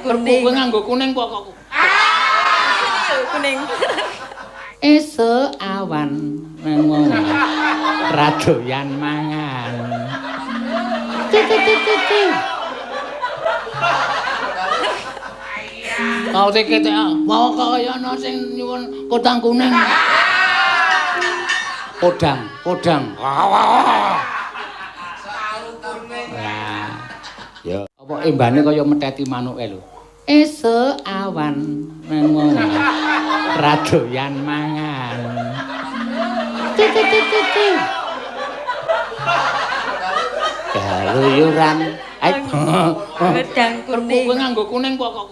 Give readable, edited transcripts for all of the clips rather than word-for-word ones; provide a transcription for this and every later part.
kuning. Kowe nganggo kuning kok kok. Kuning. Esuk awan nang wong ra doyan mangan. Titik. Kau tiket mau kaya ana sing nyuwun kotang kuning. Podang, podang. Ya, apa embane kaya meteti manuke lho. Esuk awan nang wong ra doyan mangan. Titik. Keluyuran. Wedang kuning. Kowe nganggo kuning kok kok.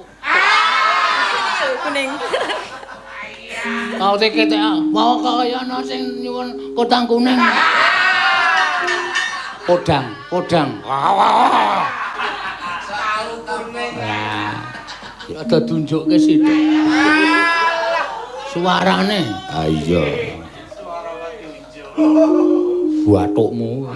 Kuning. Kau tiket mau kaya ana sing nyuwun kotang kuning. Podang, podang. Ada tunjukke sithik. Suarane. Ha iya. Bathukmu.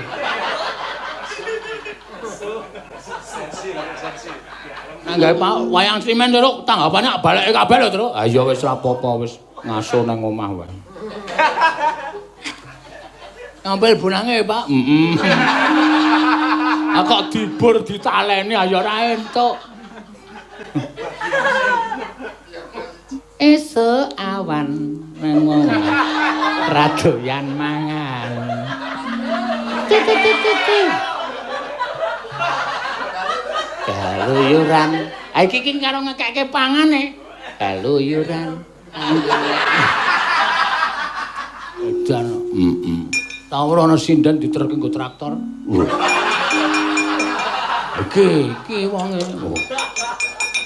Nang gawe wayang simen Truk, tanggapane baleke kabeh lho, Truk. Ha iya wis ora apa-apa wis ngaso nang omah wae. Ngampil bonange, Pak. Heeh. Ah kok dibur ditaleni ayo ora entuk. Esuk awan nang wong ra doyan mangan. Titik. Keluyuran. Ha iki ki karo ngekekke pangane. Keluyuran. Edan, heeh. Tau ora ana sinden diterke nggo traktor. Iki iki wonge.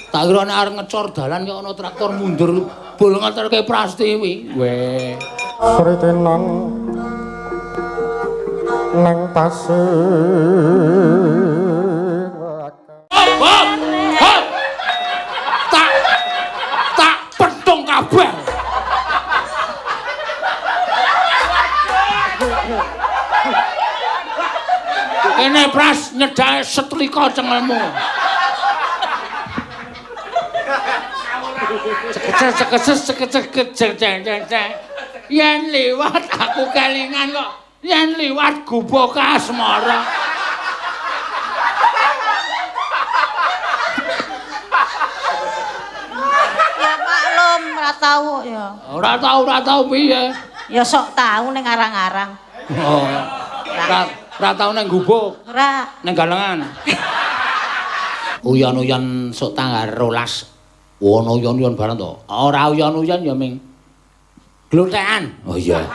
Tak kira nek arep ngecor dalan kok ana traktor mundur bol ngeterke Prastiwi. Weh. Sritenan nang pasir. Tak pentung kabeh. Kene Pras nyedake setrika cengelmu. Cekecek. Yen liwat aku kelingan kok. Yen liwat gubuk asmara. Ya maklum ora tau ya. Ora tau piye? Ya sok tau ning arang-arang. Oh. Ora tau ning gubuk. Ora. Ning galengan. Uyan-uyan sok tanggal 12. Wono uyan-uyan bareng to. Ora uyan-uyan ya ming glotekan. Oh iya.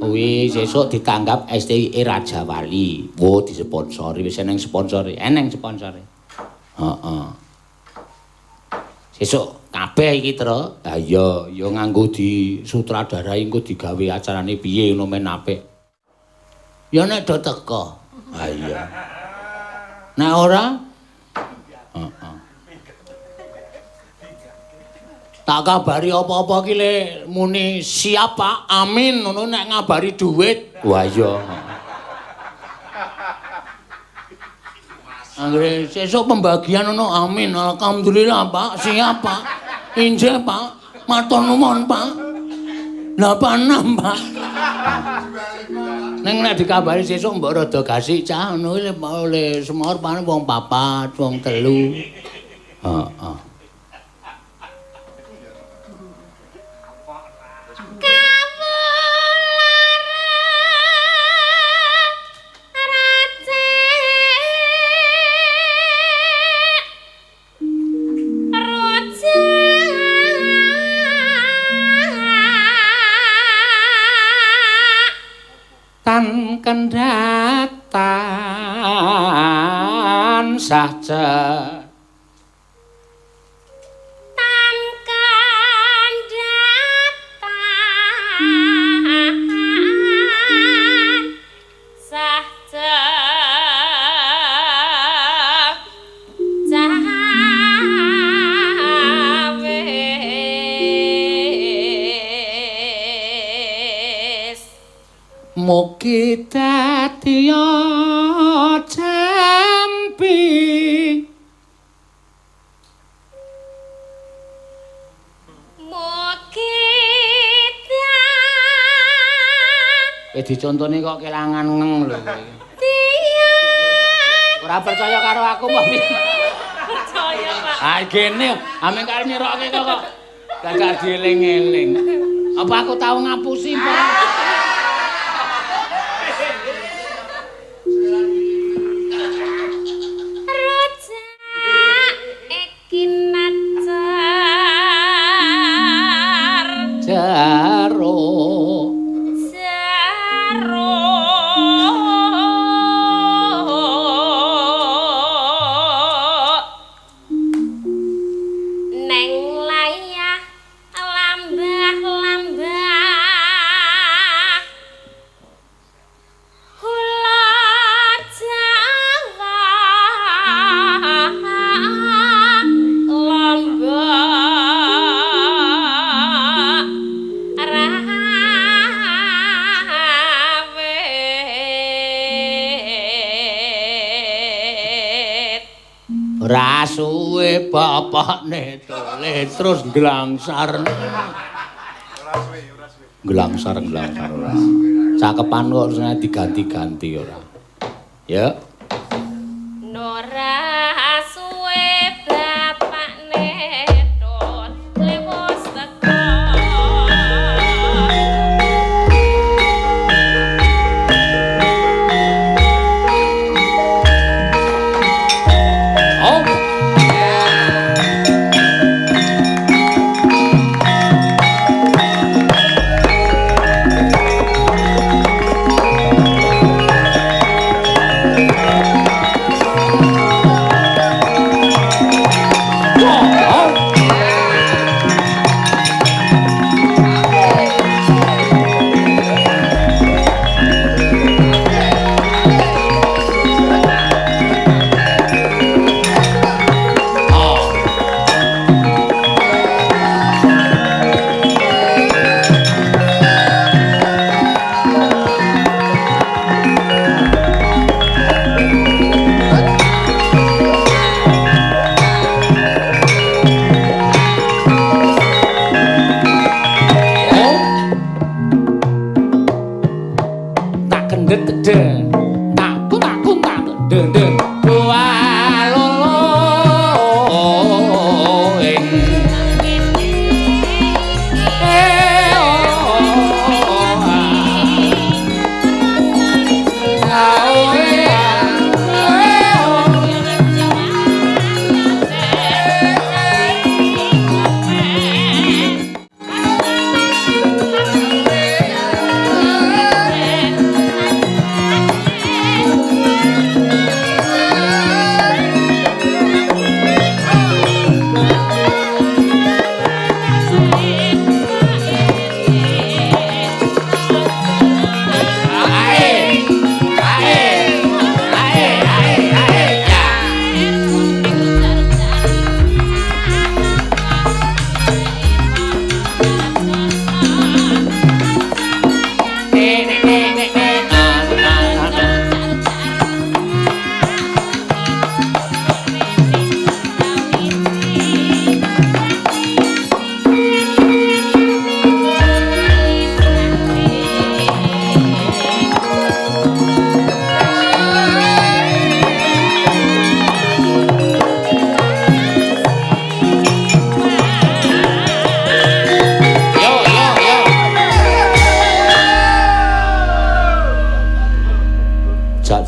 Kuwi sesuk ditanggap STIE Raja Wali. Wo disponsori wis eneng sponsore, eneng sponsore. Heeh. Sesuk kabeh iki, Tru. Ha iya, ya nganggo di sutradarai engko digawe acarane piye ngono men apik. Ya nek do teko. Ha iya. Nek ora heeh. Tak kabari apa-apa ki le muni siap Pak, amin ngono nek ngabari duit. Wah iya. Anggere sesuk pembagian ngono amin, alhamdulillah Pak, siap Pak. Injih Pak, matur nuwun Pak. 86 Pak. Ning nek dikabari sesuk mbok rada gasik cah ngono le oleh semor paling wong papat, wong telu. Heeh. Tan kendatan saja tan kandhatan saja cawis mugi dadi jampi Dicontone kok kelangan ngeng lho kowe. Ora percaya karo aku apa piye? Percaya, Pak. Ah gene, ame karo nyirokke kok dadak dieling-eling. Apa aku tau ngapusi, Pak? Rujak iki nacar. Jaro. Suwe bapakne tole terus nglangsar. Ora suwe, Nglangsar nglangsar ora. Cakepan kok terus diganti-ganti ora. Ya. Ora suwe bapakne tole wis teko.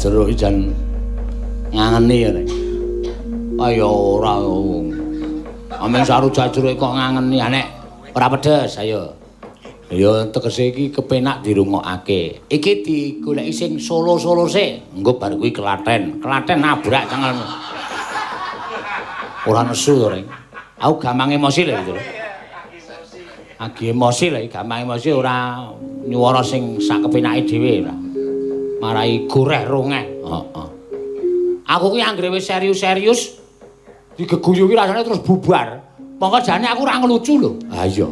Jeruk jan ngangeni ya nek. Ayo ora wong. Amen saru jeruk kok ngangeni nek ora pedes ayo. Ya tegese iki kepenak dirungokake. Iki digoleki sing solo-solo sik. Engko bar kuwi Klaten. Klaten nabrak cengelmu. Ora nesu to, Reng. Aku gampang emosi lho gitu. Agi emosi lho, gampang emosi ora nyuwara sing sak kepenake dhewe ora. Marai goreh rongeh. Heeh. Aku ki anggere wis serius-serius digeguyu ki rasane terus bubar. Mongko jane aku ora ngelucu lho. Ha iya.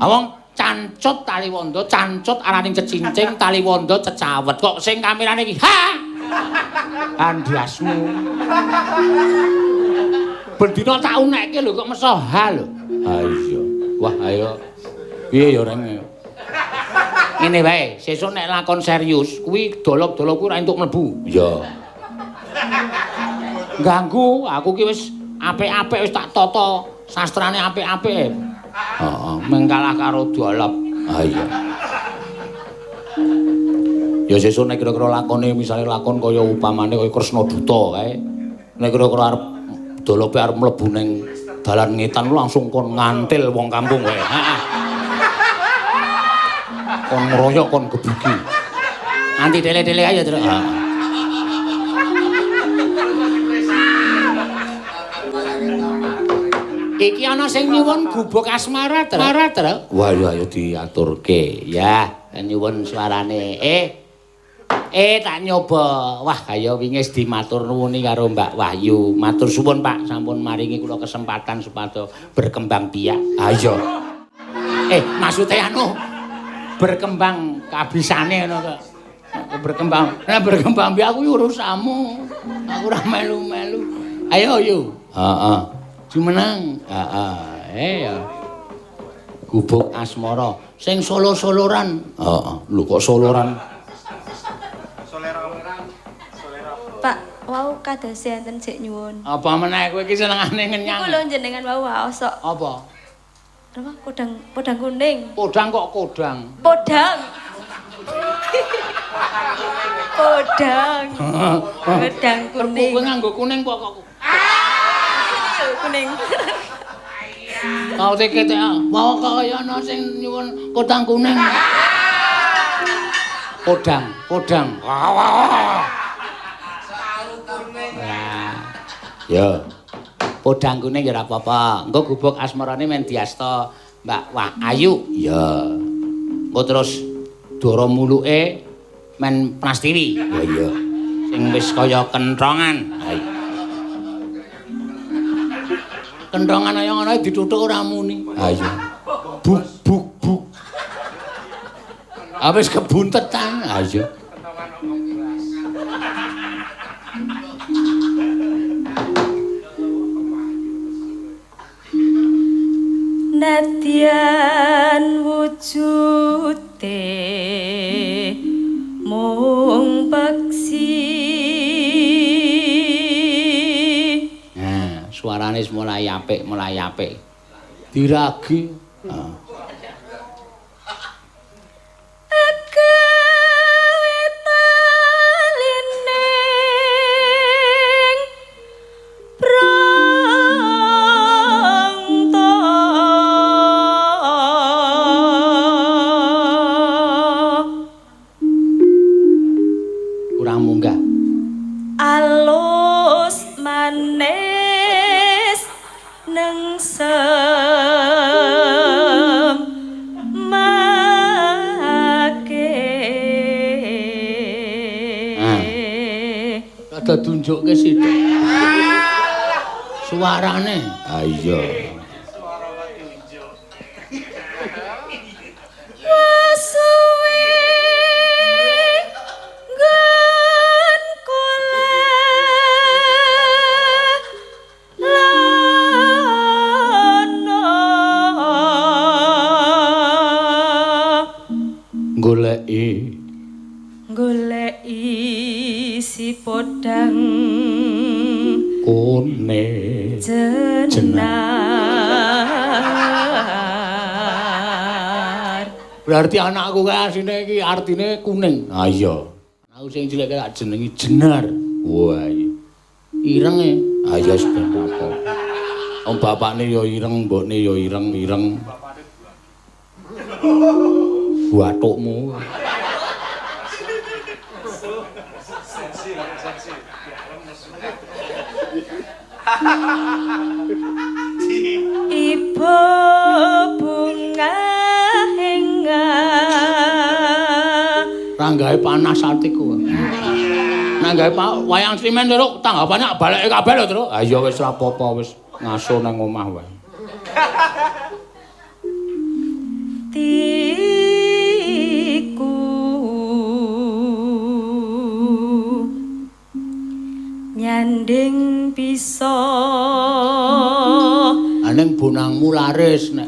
Ha wong cancut taliwondo, cancut araning cecincing, taliwondo cecawet. Kok sing kamerane iki ha. Andasmu. Bendina tak unekke lho kok meso ha lho. Ha iya. Wah ayo. Piye ya Reng? Ngene wae, sesuk nek lakon serius kuwi dolop-dolop kuwi ora entuk mlebu. Iya. Ganggu, aku ki wis apik-apik wis tak tata sastrane apik-apik. Heeh, mengkalah karo dolop. Ha iya. Ya sesuk nek kira-kira lakone misale lakon kaya upamane kaya Kresna Duta kae. Nek kira-kira arep dolope arep mlebu ning dalan ngetan langsung kon ngantil wong kampung wae. Heeh. Kon ngroyok kon gebuki. Nganti dele-dele aja terus. Heeh. Iki ana sing nyuwun gubuk asmara, Tru. Wah, ya ayo diaturke. Ya, nyuwun suarane. Tak nyoba. Wah, kaya wingi wis dimatur nuwuni karo Mbak Wahyu. Matur suwun, Pak, sampun maringi kula kesempatan supados berkembang biak. Ha iya. Maksude anu berkembang kabisane ngono kok. Berkembang. Nek berkembang biak kuwi urusanmu. Aku ora melu-melu. Ayo, yo. Heeh. Jumeneng. Heeh. Ya. Gubuk asmara sing solo-soloran. Heeh. Lho kok soloran? Pak, wau kadose enten jek nyuwun. Apa meneh kowe iki senengane ngenyang? Iku lho jenengan wau waos sok. Apa? Apa kodang, podang kuning. Podang kok kodang? Podang. Podang. Podang kuning. Kowe nganggo kuning kok kok. Kuning. Kau teke wau kaya ana sing nyuwun kodang kuning. Podang, podang. Ya. Podang kuning ya ora apa-apa. Engko gubuk asmarane men diasta Mbak Wah Ayu. Ya. Engko terus dara muluke men Prastiwi. Ya iya. Sing wis kaya kenthongan. Ha iya. Kenthongan kaya ngono dituthuk ora muni. Ha iya. Buk buk buk. Ah wis kebuntetan. Ha iya. Nadyan wujude mung peksi. Nah, suarane wis mulai apik, mulai apik. Diragi. Heeh. Alus manis nengsem make. Rada tunjukke sithik. Suarane. Ha iya. Goleki si podang kuning jenar. Berarti anakku kae asine iki artine kuning. Ha iya. Aku sing cilik tak jenengi Jenar. Wah iya. Irenge. Ha iya wis ben apa. Wong bapakne ya ireng, mbokne ya ireng-ireng. Bathukmu. Ibu bunga hingga ranggae panas atiku. Nanggae wayang srimen terus tanggapane baleke kabeh lho, Truk. Ha iya wis ora apa-apa wis ngaso nang omah wae. Tiku nyanding bisa. Aning bonangmu laris nek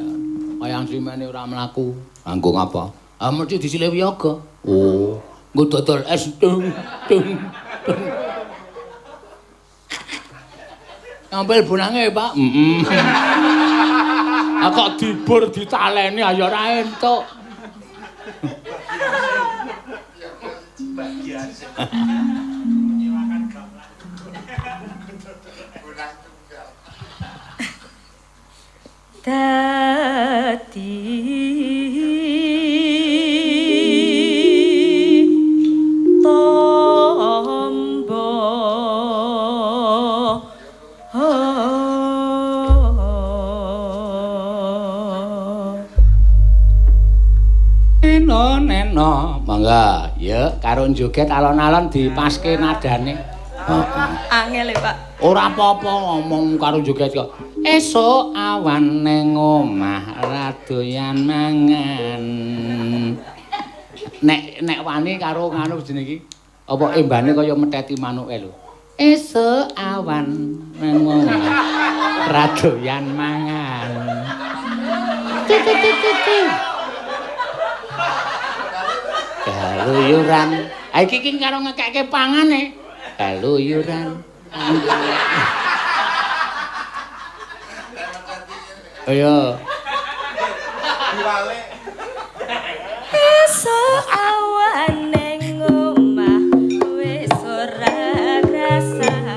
wayang simene ora mlaku. Nganggo ngapa? Ah mesti disile wiyaga. Oh, nggo dodol es dung dung. Dung. Ngampil bonange, Pak. Heeh. Ah kok dibur ditaleni ayo ora entuk. Dadi tombo Neno neno, mangga ya karo joget alon-alon dipaske nadane. Heeh. Angel e, Pak. Ora apa-apa ngomong karo joget kok. Esuk awan ning omah ra doyan mangan. Nek nek wani karo nganu jenenge iki apa embane kaya meteti manuke lho. Esuk awan ning omah ra doyan mangan. Tut tut tut tut. Keluyuran. Ha iki ki karo ngekekke pangane. Keluyuran. Ayo. Esuk awan ning omah wis ora krasan.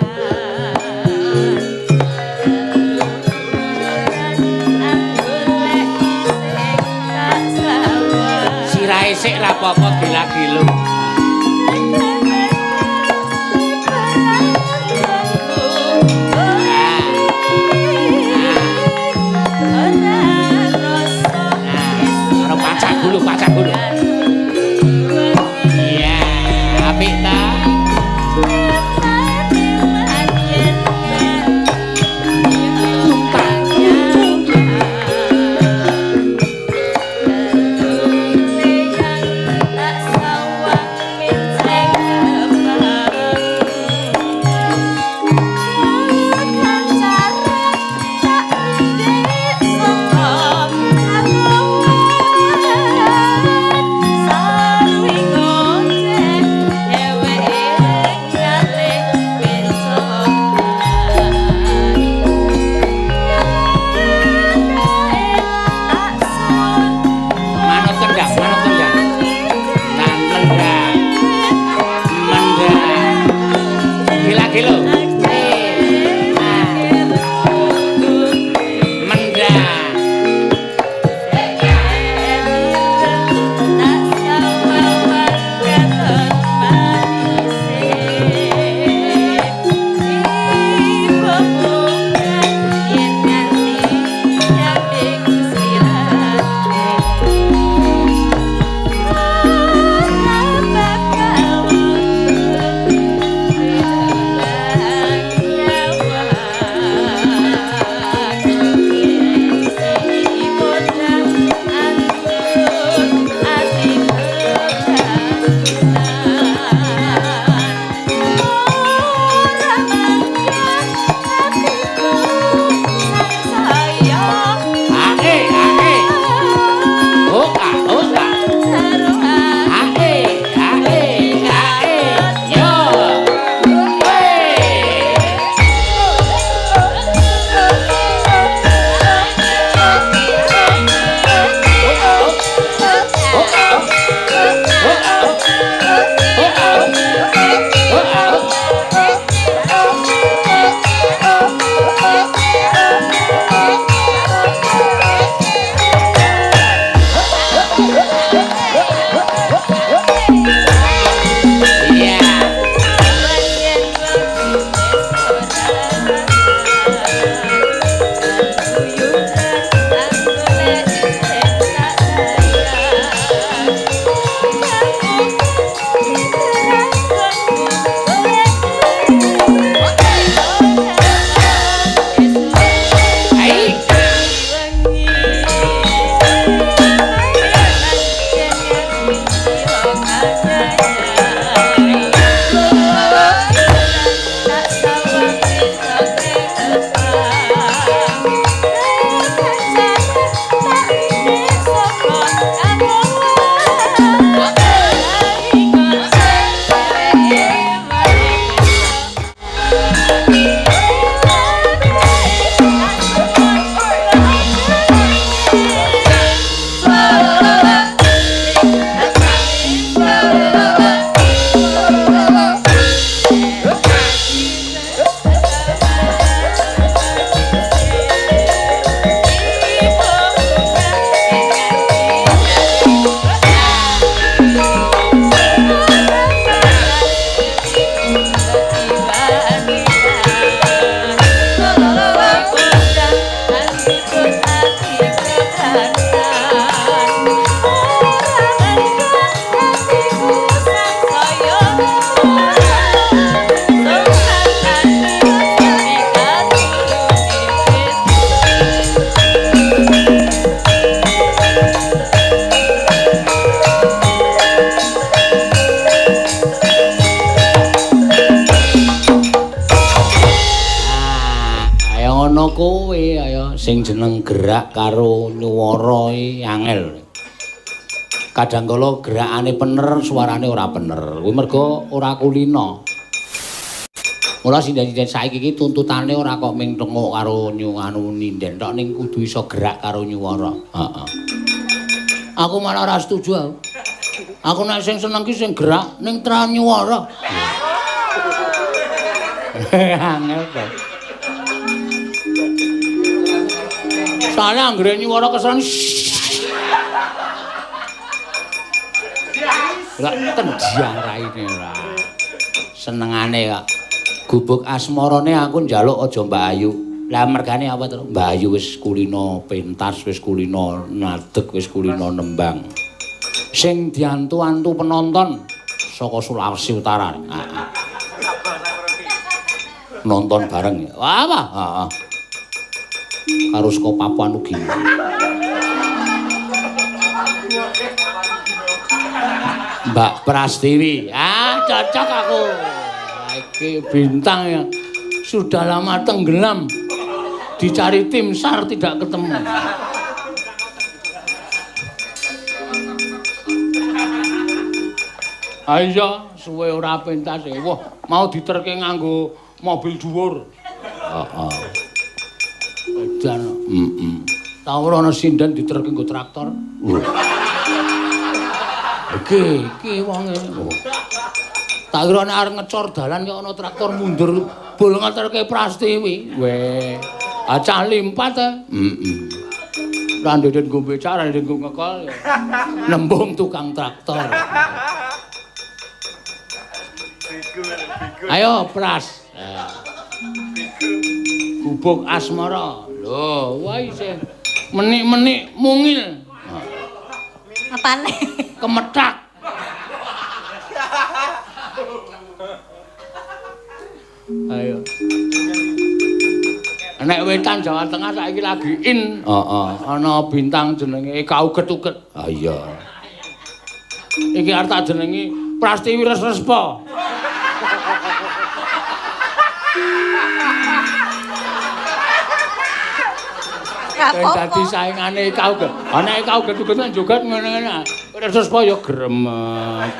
Anggolek sing tak sawang. Sirahe sik ra apa-apa gila-gilu. Karo pacak gulu, pacak gulu. Iya, apik ta? Ayo ngono kowe, ayo sing jeneng gerak karo nyuwara iki angel. Kadang kala gerakane pener, suarane ora pener. Kuwi mergo ora kulino. Mula sinden-sinden saiki iki tuntutane ora kok ming tengok karo anu ninden tok ning kudu iso gerak karo nyuwara. Heeh. Aku malah ora setuju aku. Aku nek sing seneng ki sing gerak ning tra nyuwara. Angel to. Soale anggere nyuwara kesan. Lah tendang raine ora. Senengane kok. Gubuk asmarane aku njaluk aja Mbak Ayu. Lah mergane apa to? Mbak Ayu wis kulino pentas, wis kulino nadeg, wis kulino nembang. Sing diantu-antu penonton saka Sulawesi Utara. Heeh. Nonton bareng. Wah, apa? Heeh. Karo saka Papua Nugini. Mbak Prastiwi. Ah, cocok aku. Iki bintang ya sudah lama tenggelam, dicari tim SAR tidak ketemu. Ayo suwe ora pentas. Wah, mau diterke nganggo mobil dhuwur. Heeh. Edan, heeh. Tau ora ana sinden diterke nggo traktor. Iki iki wonge. Tak kira nek arep ngecor dalan kok ana traktor mundur bol ngeterke Prastiwi. Weh, acah limpat e. Heeh. Ra ndeden nggo becak, ra ndeden nggo ngekol. Nembung tukang traktor. Ayo Pras. Gubuk asmara. Lho, wah isih menik-menik mungil. Apane? Kemethak. Ayo. Nek wetan Jawa Tengah saiki lagi in. Heeh. Ana bintang jenenge Eka Uget-uget. Ha iya. Iki arep tak jenengi Prastiwi Resrespa. Apa? Dadi saingane Eka Uget. Ana Eka Uget-uget nang joget ngene-ngene. Resrespa ya gremet.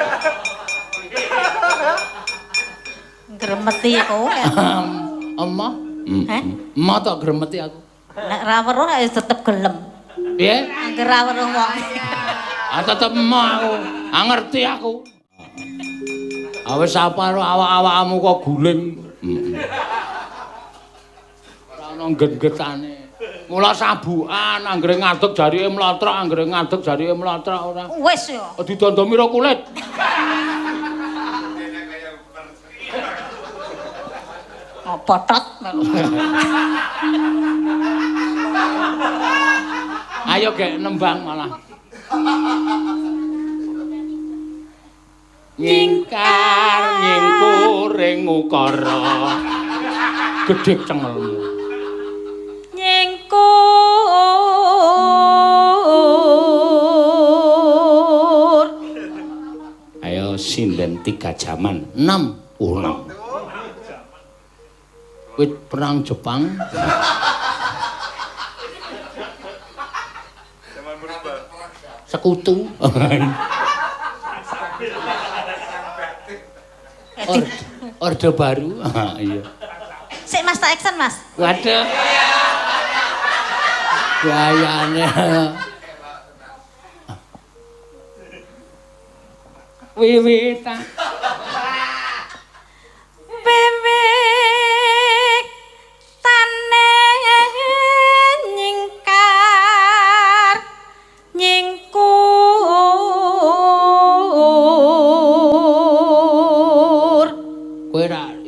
Gremeti kowe. Emah? Heh? Emah tok gremeti aku. Nek ra weruh ya tetep gelem. Piye? Angger ra weruh wong. Ah tetep emah aku. Ah ngerti aku. Ah wis apa karo awak-awakmu kok guling. Heeh. Ora ono ngget-nggetane. Mula sabukan anggere ngadeg jarike mlotrok, anggere ngadeg jarike mlotrok ora. Wis yo. Didondomi ro kulit. Potot melu. Ayo gek nembang malah. Nyingkar nyingkur ing ukara. Gedhek cengelmu. Nyingkur. Ayo sinden 3 jaman 6 6. Wit perang Jepang. Sekutu. Orde Baru. Iya. Sik Mas tak action Mas. Waduh. Gayane. Wiwitan.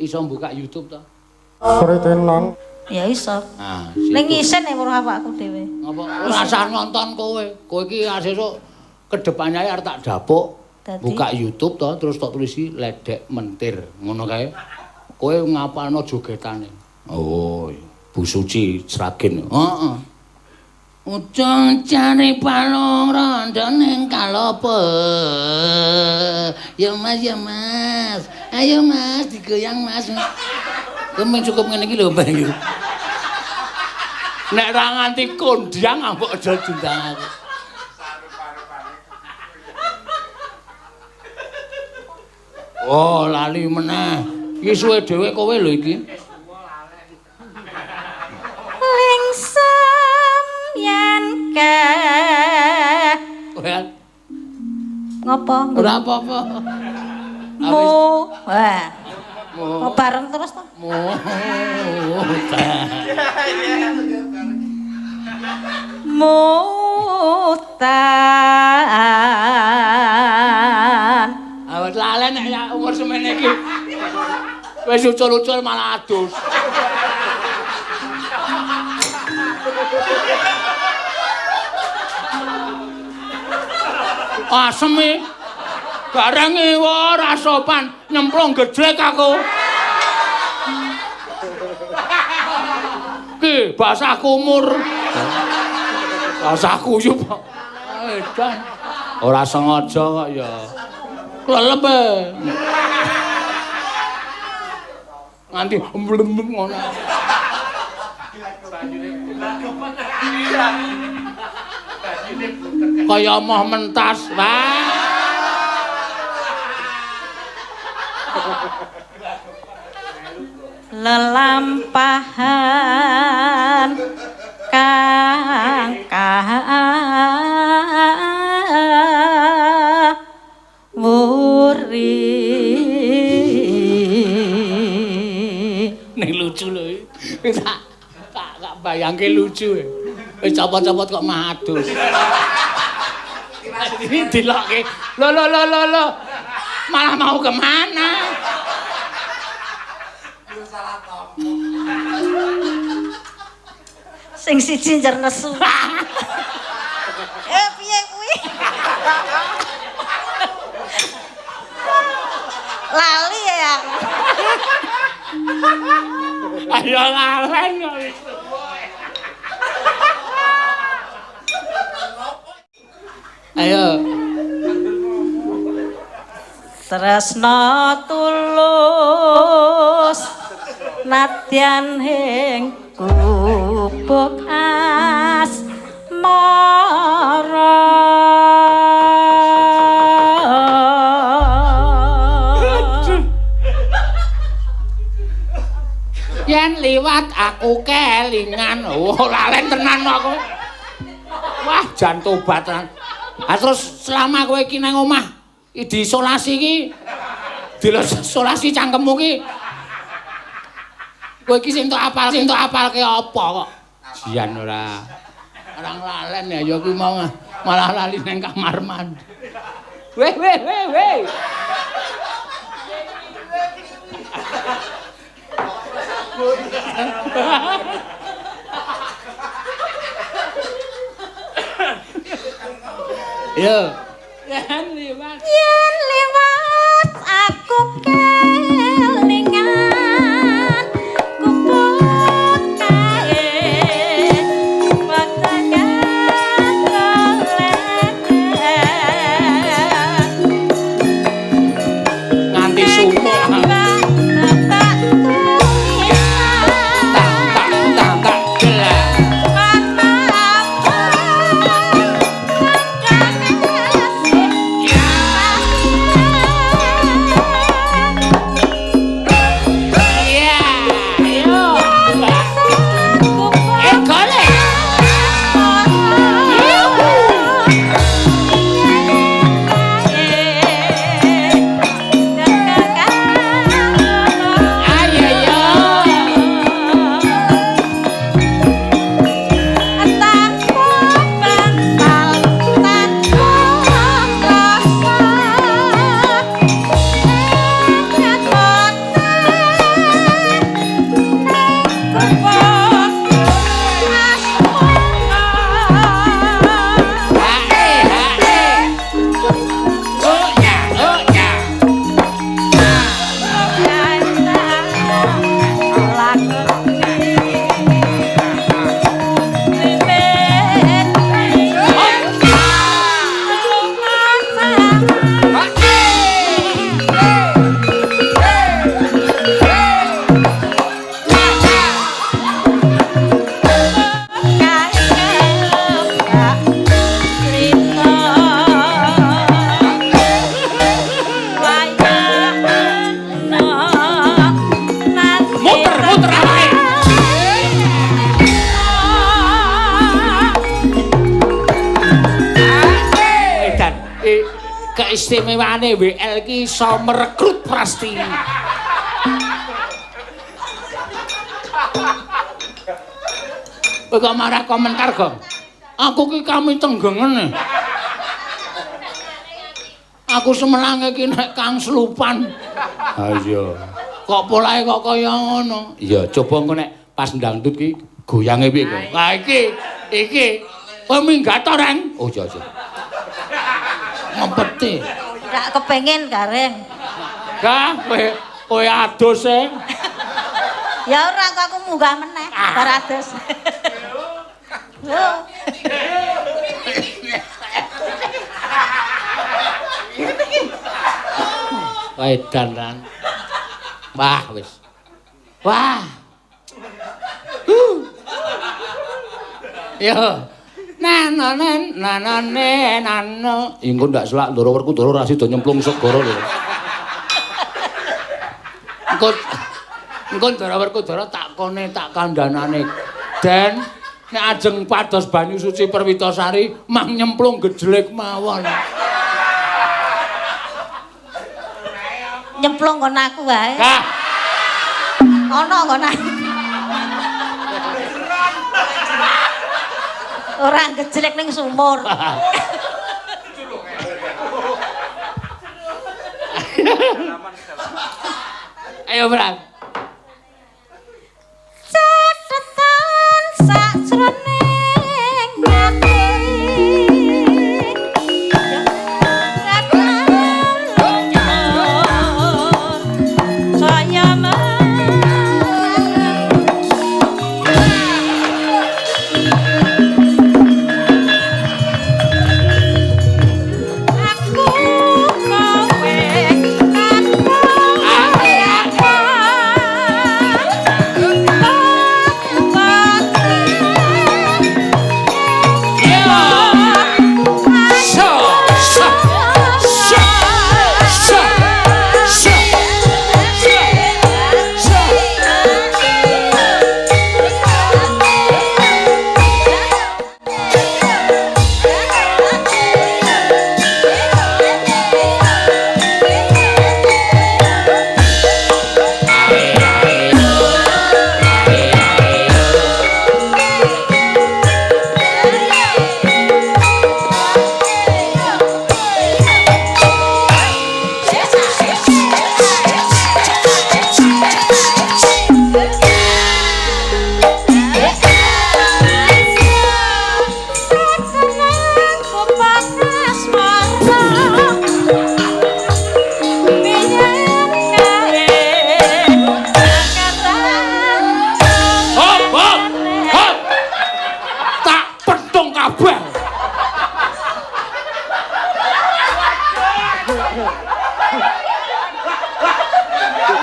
Iso buka YouTube to? Sritenan. Ya iso. Ah, ning isen e weruh awakku dhewe. Ngapa ora usah nonton kowe. Kowe iki sesuk kedepane arep tak dapuk. Buka YouTube to terus tok tulisi ledek mentir ngono kae. Kowe ngapalno jogetane. Oh, Bu Suci Sragen. Heeh. Ujung cari palung rondo ning kalopo. Ya Mas, ya Mas. Ayo Mas, digoyang Mas. Kowe mung cukup ngene iki lho, Mbak. Nek ra nganti kondang ambok aja diundang aku. Oh, lali meneh. Iki suwe dhewe kowe lho iki. Lingsem yen ke. Ngopo? Ora apa-apa. Mu. Wah. Mau bareng terus to? Mu. Mutan. Awet lalen nek ya umur semene iki. Wis ucul-ucul malah adus. Asem e. Barange ora sopan, nyemplung gejlek aku. Ki basah kumur. Basah kuyup kok. Edan. Ora sengaja kok ya. Klelep e. Nganti mblem ngono. Kaya moh mentas. Wah. Lelampahan kang wuri. Ning lucu lho iki. Tak bayangke lucu. Wis copot-copot kok madus. Ini dilokke. Lho lho lho lho lho. Malah mau kemana? Sing siji njer nesu. Piye kuwi? Lali ya aku. Ayo lalen kok. Ayo. Tresna tulus nadyan ing gubuk asmara. Yen liwat aku kelingan. Oh, lalen tenan aku. Wah, jan tobat tenan. Ah terus selama kowe iki nang omah diisolasi iki, diisolasi cangkemmu iki. Kowe iki sing tok apalke apa kok? Jian ora. Ora nglalen ya ya kuwi mau malah lali nang kamar mandi. Weh weh weh weh. Yo. Yen liwat. Yen liwat aku kelingan gubuk kae wektu nganti sumuk. Tak tak tak gelak. Keistimewaane WL iki iso merekrut Prastiwi. Kowe kok marah komentar, Gong? Aku ki kami tenggengen. Aku semelange ki nek Kang Slupan. Ha iya. Kok polahe kok kaya ngono? Iya, coba engko nek pas ndangdut ki goyange piye kok? Ha iki, iki. Kowe minggat to, Reng? Oh iya, iya. Ngempeti. Ora kepengin Gareng. Gah, kowe kowe adus e. Ya ora kok aku munggah meneh bar adus. Lho. Edan lan. Wah wis. Wah. Yo. Nano nanane nano. Engko ndak selak Ndara Werkudara ora sida nyemplung segara lho. Engko engko Ndara Werkudara tak kone tak kandhanane. Den nek ajeng pados banyu suci Perwitasari mang nyemplung gejlek mawon. Nyemplung nggon aku wae. Hah. Ana nggon aku. Ora gejlek ning sumur. Ayo, Bran. Catetan sakjroning ati.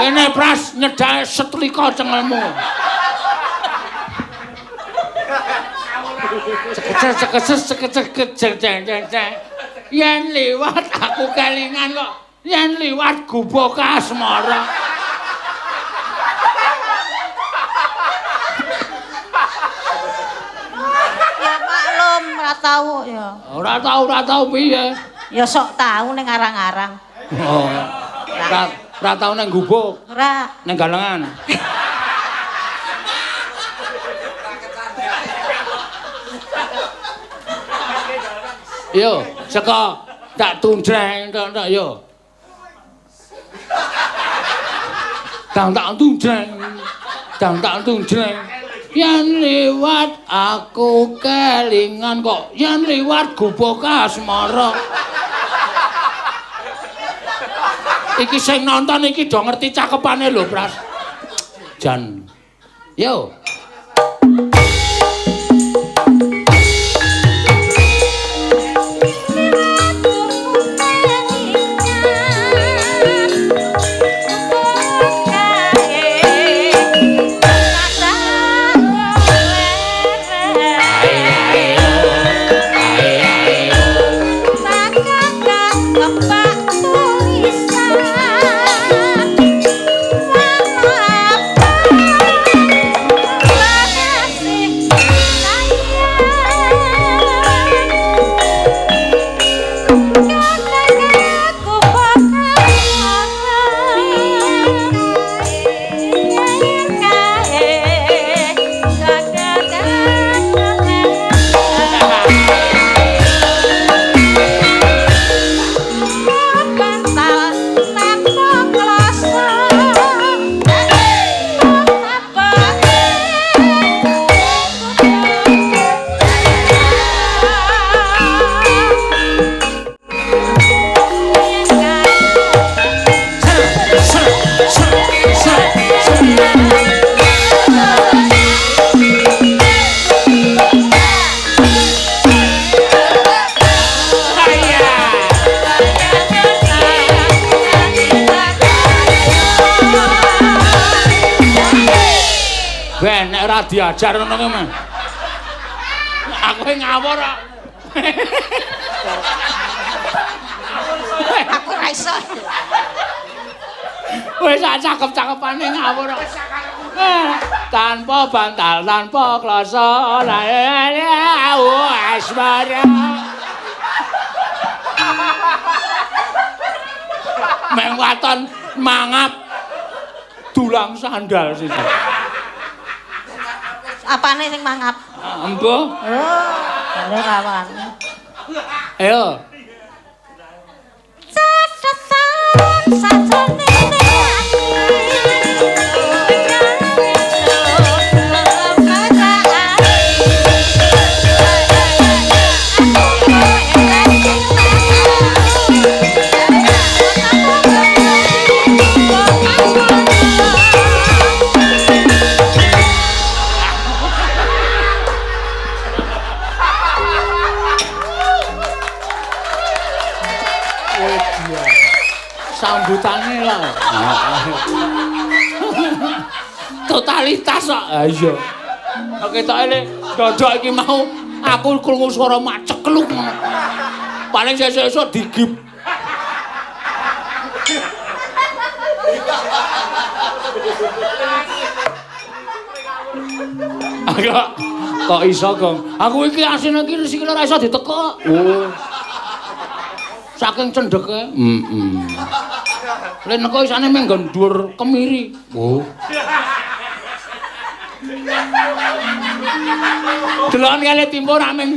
Kene Pras nyedake setrika cengelmu. Cekecek cekecek cekecek. Yen liwat aku kelingan kok. Yen liwat gubuk asmara. Ya maklum ora tau ya. Ora tau, ora tau piye? Ya sok tau ning arang-arang. Oh. Ora tau nang gubuk. Ora. Nang galengan. Yo, saka tak tunjreng tok yo. Dang tak tunjreng. Dang tak tunjreng. Yen liwat aku kelingan kok, yen liwat gubuk asmara. Iki sing nonton iki do ngerti cakepane lho, Pras. Jan. Yo. diajar ngono ki, Mas. Aku ngawur kok. Aku ora iso. Wis sak cakep-cakepane ngawur kok. Tanpa bantal, tanpa kloso, asmara. Meng waton mangap dulang sandal siji. Apane sing mangap? Embuh. Oh, jane rawan. Ayo. Catetan sajane. Sambutane lho. Totalitas kok. Ha iya. Kok ketoke le dodok iki mau aku krungu swara macekluk ngono. Paling sesuk-esuk digip. Kok iso, Gong? Aku iki asine iki sikile ora iso ditekuk. Oh. Saking cendheke. Heeh. Le neko isane mung nggon dhuwur kemiri. Oh. Delok kale timpo ra mung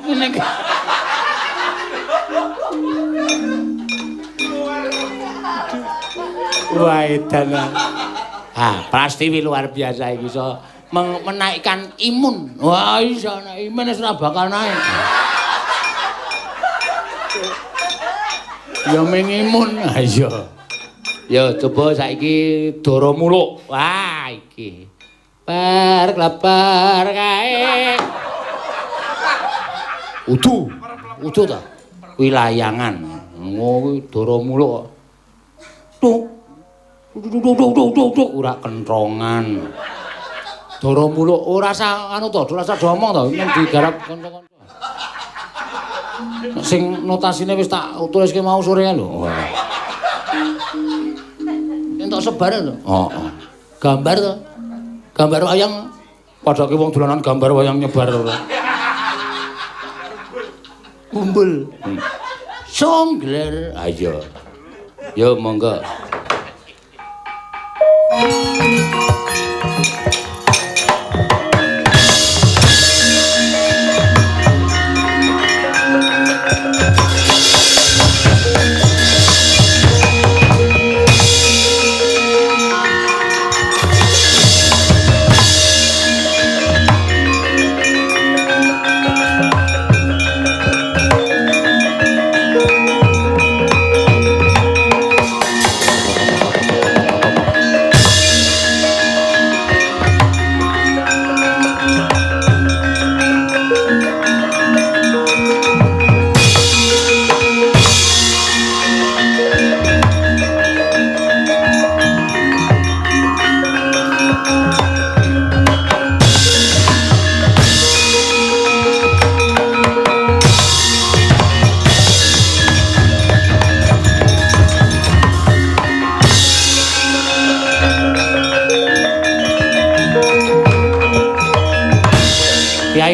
ngene iki. Wah, edan. Ah, Prastiwi luar biasa iki iso menaikkan imun. Wah, iso nek imun wis ora bakal naik. Ya ming imun. Ha iya. Ya coba saiki Dara Muluk. Wah, iki. Bar klebar kae. Udu. Udu ta? Kuwi layangan. Ngono kuwi Dara Muluk kok. Tuk. Tuk tuk tuk tuk tuk ora kentrongan. Dara Muluk ora usah anu to, ora usah diomong to, ning digarap kanca-kanca. Sing notasine wis tak tuliske mau sore lho. Entuk sebar lho. Heeh. Gambar to. Gambar wayang. Padha ki wong dolanan gambar wayang nyebar ora. Kumpul. Songler. Ayo. Yo monggo.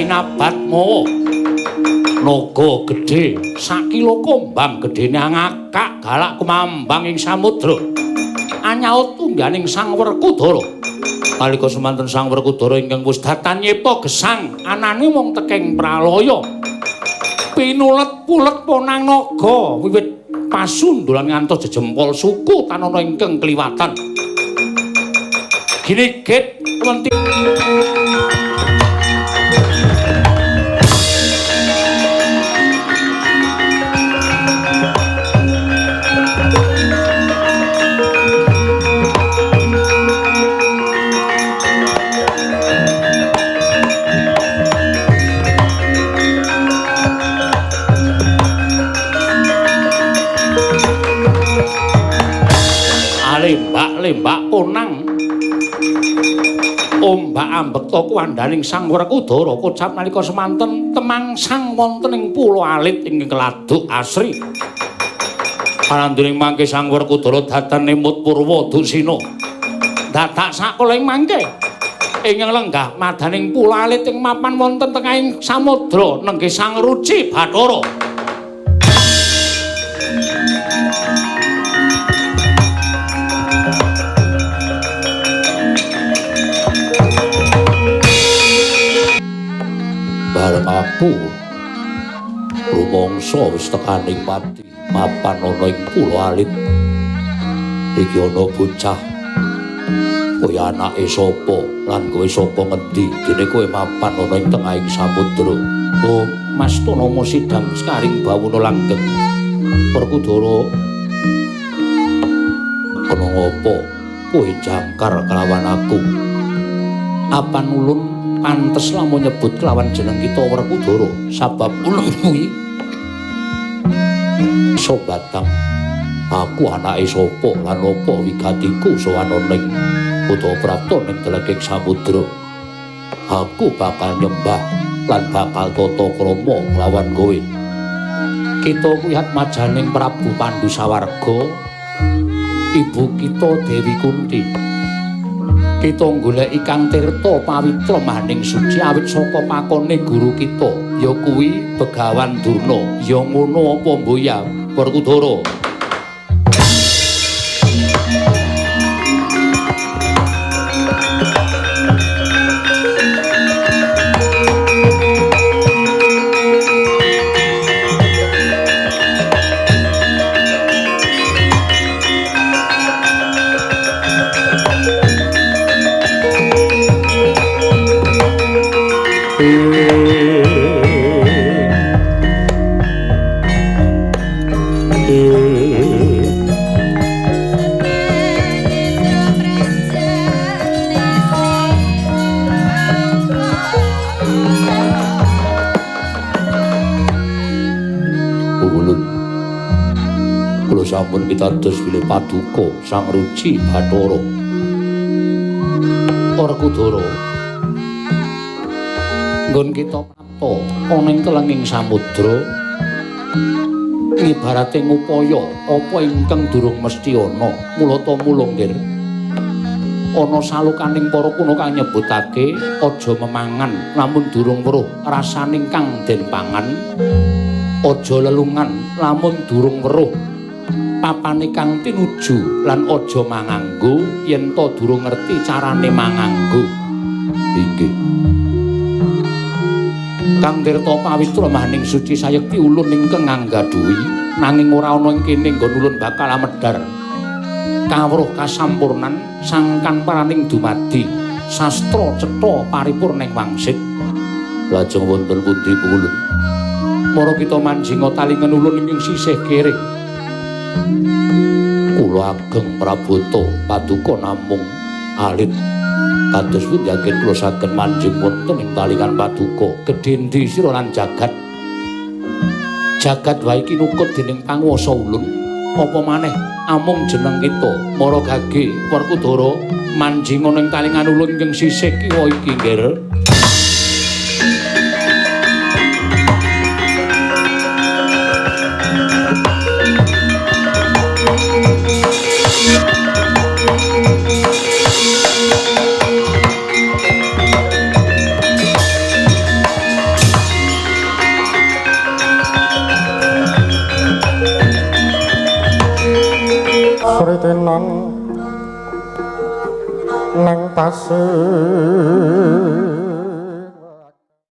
Nabatmowo naga gedhe sakilo kombang gedhene ngakak galak kumambang ing samudra anyaut tungganing Sang Werkudara. Nalika semanten Sang Werkudara ingkang wis datan nyepa gesang anane wong tekeng pralaya pinulet-pulet ponang naga wiwit pasundulan ngantos jejempol suku tanana ingkang kliwatan ginigit wonten lembak-lembak ponang Ombak ambekta kuwandhaning Sang Werkudara kocap nalika semanten temangsang wonten ing Pulo Alit ing Laduk Asri. Panandhuning mangke Sang Werkudara dadan nemut Purwa Dusina. Dadak sakala ing mangke ing lenggah madaning Pulo Alit ing mapan wonten tengahing samudra nenggih Sang Ruci Bathara. Bareng aku rumangsa wis tekaning pati mapan ana ing Pulo Alit. Iki ana bocah kowe anake sapa lan kowe saka ngendi dene kowe mapan ana ing tengahing samudra. Oh, Mas Tonomo Sidam Sekaring Bawono Langgeng. Werkudara kena ngapa kowe jangkar kelawan aku? Apan ulun pantes lamun nyebut kelawan jeneng kita Werkudara sabab ulun kuwi sobatang aku anake sapa lan apa wigatiku sowan ning utawa prapta ning tleking samudra. Aku bakal nyembah lan bakal tata krama kelawan kowe. Kita kuwi atmajaning Prabu Pandu sawarga, ibu kita Dewi Kunti. Kita goleki Kang Tirta pawitra maning suci awit saka pakone guru kita ya kuwi Begawan Durna. Ya ngono apa mboya Werkudara? Sampun pitados bilih paduka Sang Ruci Bathara. Werkudara, nggon kita prapta ana ing telenging samudra ngibarate ngupaya apa ingkang durung mesti ana. Mulata mula nggir ana salukaning para kuna kang nyebutake aja memangan lamun durung weruh rasaning kang den pangan, aja lelungan lamun durung weruh papane kang tinuju, lan aja manganggo yen ta durung ngerti carane manganggo. Inggih. Kang Tirta pawitra maning suci sayekti ulun ingkang nganggadhuhi, nanging ora ana ing kene nggon ulun bakal amedhar kawruh kasampurnan sangkan paraning dumadi sastra cetha paripurning wangsit. Lajeng wonten pundi ulun? Mara kita manjinga talingan ulun ing sisih kiri. Kula ageng Prabota paduka namung alit kados pundi yakin kula saged manjing wonten ing talingan paduka. Gedhe endi sira lan jagat? Jagat wae kinukut dening panguwasa ulun. Apa maneh amung jeneng kita mara gage Werkudara manjing ana ing talingan ulun ing sisih kiwa iki nggir. Kritenan nang pasir.